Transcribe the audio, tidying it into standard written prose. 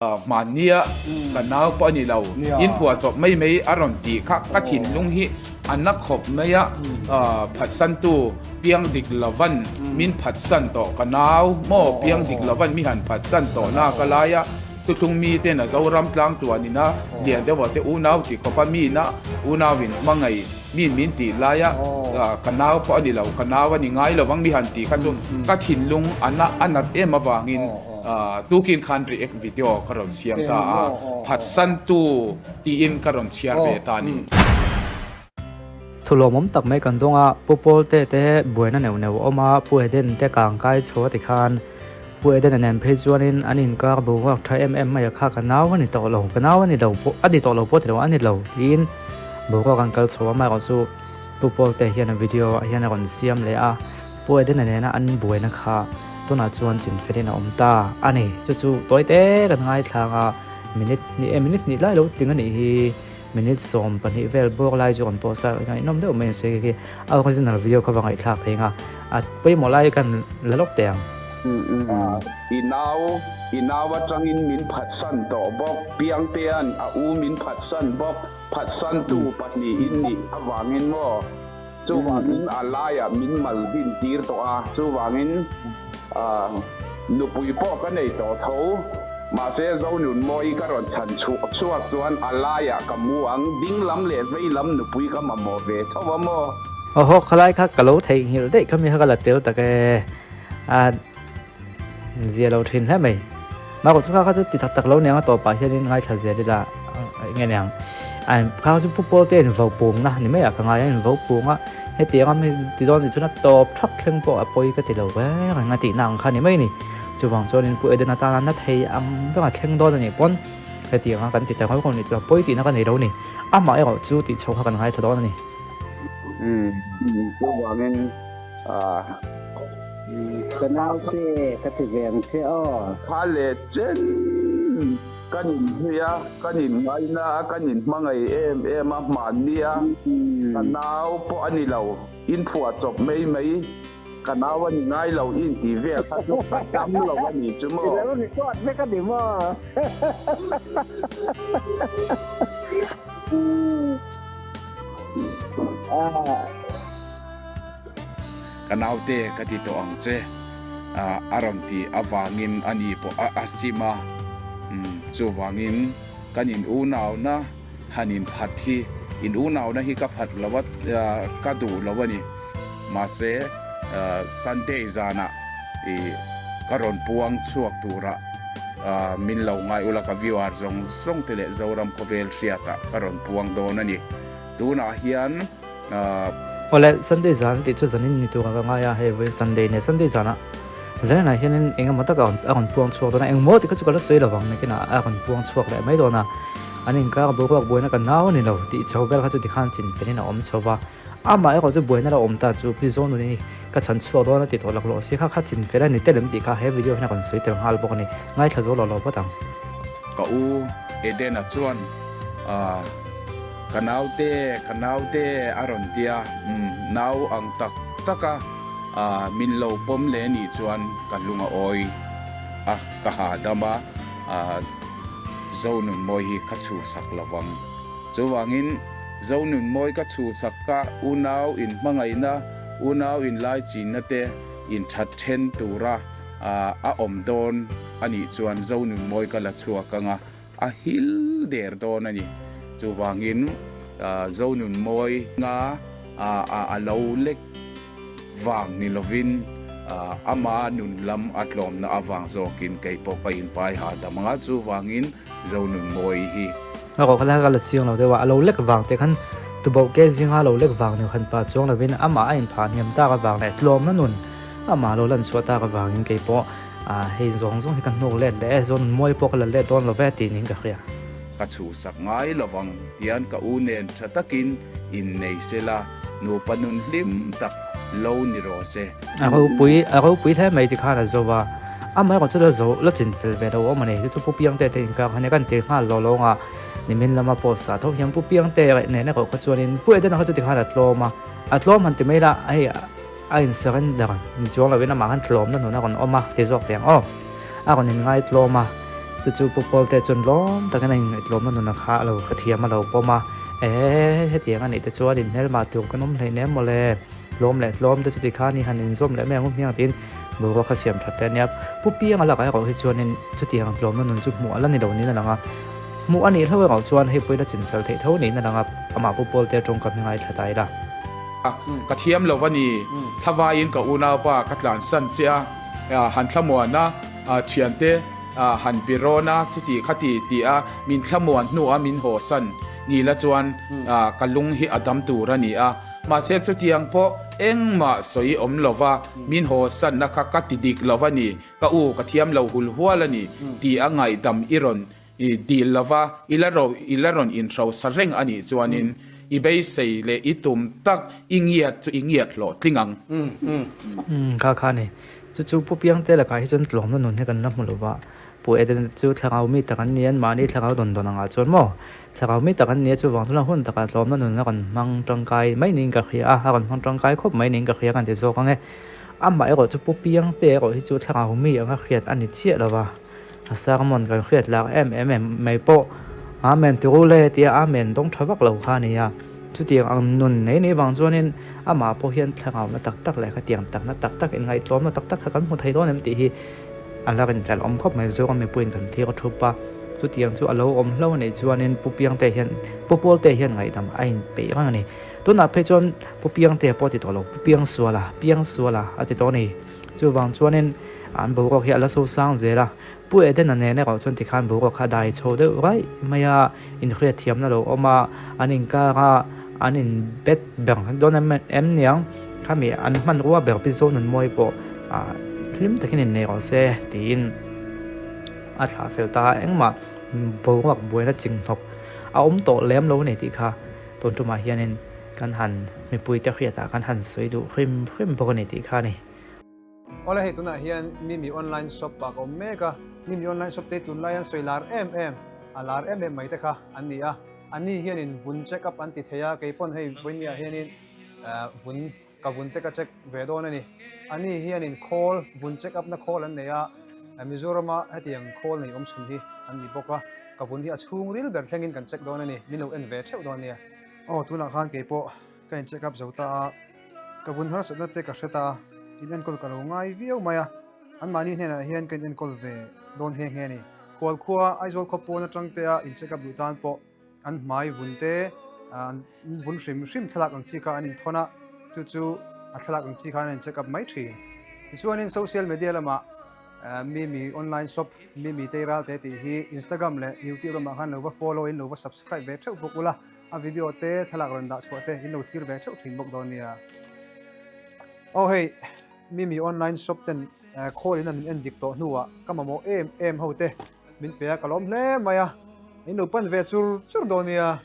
Hmannia ka nau pawh a ni lo, in phuah chawp mai mai a rawn tih kha ka thinlung hi a na khawp mai a, phatsantu piang dik lovan min phatsan tawh ka nau maw piang dik lovan mi han phatsan tawh na ka lai a, thuthlung mi ten a Zoram tlang chuanin a lian deuh ah te unau ti khawp a mi na unau in hmangaih mi min tih lai a, ka nau pawh a ni lo, ka nau a ni ngai lovang mi han tih kha chu ka thinlung a na a nat em avangin. Tukin khan react video ka rawn siam ta a, phatsantu tiin ka rawn chhiar ve ta a ni. Thu lawmawm tak mai kan dawng a, Pu Pawlte te buaina neuh neuh a awm a, Pu Eden te kang kai chho a ti khan Pu Edena nen phei chuanin an inkar boruak tha em em mai a kha ka nau a ni tawh lo, ka nau a ni lo pawh a ni tawh lo pawh ti lo a ni lo tiin boruak an kal chho a, amaherawh chu Pu Pawlte hian a video ah hian a rawn siam leh a. Pu Edena nena an buaina kha tunah chuan chinfelin a awm ta a ni. Chu chu tawi te kan ngaithlang a, minute hnih e minute hnih lai lo tling a nih hi, minute 12 vel bawk lai chu kan post a, ngaihnawm deuh mai a sawi khi a original video kha va ngaihthlak thei ang a, a pawimawh lai kan la lawk teh ang. I nau, i nau atangin min phatsan tawh bawk, Piangtea'n a u min phatsan bawk, phatsantu pahnihin nih avangin maw? Chuvangin a laiah min mal din tir tawh a, chuvangin nupui pawh ka nei tawh tho. Mahse Zonunmawii ka rawn chhan chhuak chhuak chuan a laiah ka mu ang, ding lam leh vei lam nupui ka mamawh ve tho a maw? Awhaw, khalai kha ka lo theihnghilh daih kha mi kha ka la tel tak e, a zia lo thin hle mai. Mahkawt chu kha kha chu ti tak tak lo niang a tawpah hianin ngaithla zel ila eng nge niang kha chu pu pawl te in vo pungna ni mai ah ka ngai a in vo pung a hetiang a mi ti dawn tih chuan a tawp thak thleng pawh a pawi ka ti lo reng reng a tihna ang kha ni mai a ni chuvang chuanin pu Eden atana na thei ang ber a thleng dawn a nih pawn hetiang a kan ti ta ngawt ngawt nih chuan a pawi tihna ka nei lo a ni amah erawh chu tih chho kha kan ngaithla dawn a ni. Umm chuvangin Ka nau che ka ti ve ang che aw. Kha leh chen kan inhlui a, kan inngaina a, kan inhmangaih em em a, hmanni a, ka nau pawh a ni lo, inphuah chawp mai mai, ka nau a ni ngai lo i inti vel kha chu ka tam lo a ni chu maw? I lo record vek a ni maw? Ka naute ka ti tawh ang che a rawn tih avangin a ni pawh a a sim a, chuvangin kan in unauna han in phat hi in unauna hi ka phat lo a ka duh lo a ni. Mahse Sunday zanah ih ka rawn puang chhuak turah min lo ngai ula ka viewer zawng zawng te leh Zoram khawvel hriatah ka rawn puang dawn a ni. Tunah hian Awle, Sunday zan tih chu zanin ni turah ka ngai a, hei vawiin Sunday nia, Sunday zanah zaninah hianin eng emaw tak a rawn puang chhuak dawn a, engmaw tih kha chu ka la sawi lovang nakinah a rawn puang chhuak leh mai dawn a, an inkar boruak buaina ka nau a ni lo tih chho vel kha chu tikhan chin felin a awm chho va, amah erawh chu buaina la awm ta chu pi Zonuni ka chhan chhuak dawn a ti tawh laklawh si kha kha chin fel a ni tel em tih kha he video hian a rawn sawi tel nghal bawk a ni, ngaithla zo lo lo phawt ang. Ka u Edena chuan aah. Ka naute, ka naute a rawn ti a, umm nau ang tak tak a min lo pawm leh nih chuan ka lung a awi a, ka hahdam a, Zonunmawi hi ka chhuhsak lovang. Chuvangin Zonunmawi ka chhuhsak ka unau inhmangaihna, unau inlaichinna te inthat then tura a awm dawn a nih chuan Zonunmawi ka la chhuak ang a, A hil der dawn a ni. Chuvangin Zonunmawi nga a lo lek vang ni lovin ama nun lam a tlawmna avang zawkin kei pawh ka inpai hahdam ang a, chuvangin Zonunmawi hi. A rawh kha la ka la chiang lo deuh a, a lo lek vang te khan tuboh ke zinga lo lek vang ni khan pa chuang lovin amah a inphah hniam tak avang leh tlawmna nun amah lo lan chhuah tak avangin kei pawh Ah, hei zawng zawng hi ka hnuk let leh e, zawn mawi pawh ka la let dawn lo ve tih niin ka hria. Ka chhuhsak ngai lovang tian ka u nen tha takin innei sela, nupa nun hlim tak lo ni rawh se. A ropui, a ropui hle mai tikhan a zo a, amaherawh chu la zo, la chin fel ve lo awm a ni. Chu chu Pu Piangte te inkar khan kan ti nghal lo lo ang a, nimin lama post ah tho hian Pu Piangte nen erawh kha chuanin Pu Edena kha chu tikhan a tlawm a, a tlawm han ti mai la, hei A in surrender ni chuang lovin amah khan tlawmna nun a rawn awm a ti zawk teh ang aw. A rawn in ngai tlawm a. Chu chu Pu Pawlte chuan lawm takin a inngaihtlawmna nuna kha a lo hrethiam a lo pawm a, Ee, hetiang a nih te chuan inhmelmah tur kan awm hleinem mawle, tlawm leh tlawm te chuti khan i han inzawm leh mai ang u hmiang tiin boruak a siam that te a nia. Pu Pianga lakah erawh hi chuanin chutiang tlawmna nun chu hmuh a la ni lo niin a lang a, hmuh a nih hlauh erawh chuan hei pawhin a chinfel theih tho niin a lang a, amah Pu Pawlte tawngkam hi ngaithla ta ila. Ka thiam lo a ni, thlavaiin ka unaupa ka tlansan che a, han thlamuan a. Thiante han pi rawn a, chuti khati ti a min thlamuan hnu a min hawsan ni la chuan ka lung hi a dam tur a ni a. Mahse chutiang pawh engmah sawi awm lo va, min hawsanna kha ka ti dik lo a ni, ka u ka thiam lo hul hual a ni ti a ngaihdam i rawn dil lo va, i la i la rawn inhrosa reng a nih chuanin i beisei leh i tum tak i ngiat chu i ngiat hlawhtling ang. Kha kha a ni. Chu chu Pu Piangte lakah hi chuan tlawmna nun hi kan la hmu lo va, Pu Edena te chu thlarau mi tak an ni a, mahni thlarau dawn dawn angah chuan maw thlarau mi tak an ni a, chuvang chuan hun takah tlawmna nun a rawn hmang tangkai mai niin ka hria a, a rawn hmang tangkai khawp mai niin ka hria kan ti zawk ang e. Amah erawh chu Pu Piangte erawh hi chu thlarau mi anga hriat a ni chiah lo va, a sermon kan hriat lak em em em mai pawh Amen ti ru le tia Amen dawng tha vak lo kha a ni a, chutiang ang nun nei nei vang chuanin amah pawh hian thlarau na tak tak leh khatiang takna tak tak inngaihtlawmna tak tak kha kan hmu thei dawn em tih hi a la rinhlelh awm khawp mai zawk a mipuiin kan thlir a thup a, chutiang chu a lo awm hlo a nih chuanin Pu Piangte hian Pu Pawlte hian ngaihdam a inpeih reng a ni. Tunah phei chuan Pu Piangte pawh a ti tawh lo, Pu Piangsuala, Piangsuala a ti tawh a ni. Chuvang chuanin an boruak hi a la so sang zel a, Pu Edena nen erawh chuan tikhan boruak kha a dai chho deuh raih mai a, inhriat thiamna lo awm a, an inkar a, an inbet ber dawn em em niang, khami an hmanrua ber pi Zonunmawi pawh hlim takin innei rawh se tiin a thlah fel ta a, engmah boruak buaina chinghnawk a awm tawh lem lo a ni tih kha tun tumah hianin kan han mipuite hriatah kan han sawi duh hrim hrim bawk a ni tih kha a ni. Awle hei tunah hian Mimi online shop ah ka awm mek a, Mimi online shop te hi tunlai an sawi lar em em, a lar em em mai te kha an ni a, an ni hianin vun check up an ti thei a, kei pawn hei vawinia hianin vun ka vun te ka check ve dawn a ni, an ni hianin khawl vun check up na khawl an nei a, Mizorama hetiang khawl nei awm chhun hi an ni bawk a, ka vun hi a chhungril ber thlengin kan check dawn a ni, min lo en ve theuh dawn nia. Aw tunah khan kei pawh Ka in check up zo ta a, ka vun harsatna te ka hre ta a, in enkawl ka lo ngai viau mai a, anmahni hnenah hian ka in enkawl ve dawn nghe nghe a ni. Khual khua Aizawl khaw pawn atang te a in check up duh tan pawh an hmai vun te an vun hrim hrim thlalak ang chi kha an inthawn a, chu chu a thlalak ang chi khan an in check up mai thin. Tichuanin social media lamah Mimi online shop Mimi Teiral te tih hi Instagram leh YouTube lamah khan lo va follow in lo va subscribe ve theuh bawk ula. A video te thlalak rawn dah chhuah te in lo thlir ve theuh thin bawk dawn nia. Aw hei Mimi online shop ten call in a min en dik tawh hnuah ka mamawh em em ho te min pe a ka lawm hle mai a, in lo pan ve chur chur dawn nia.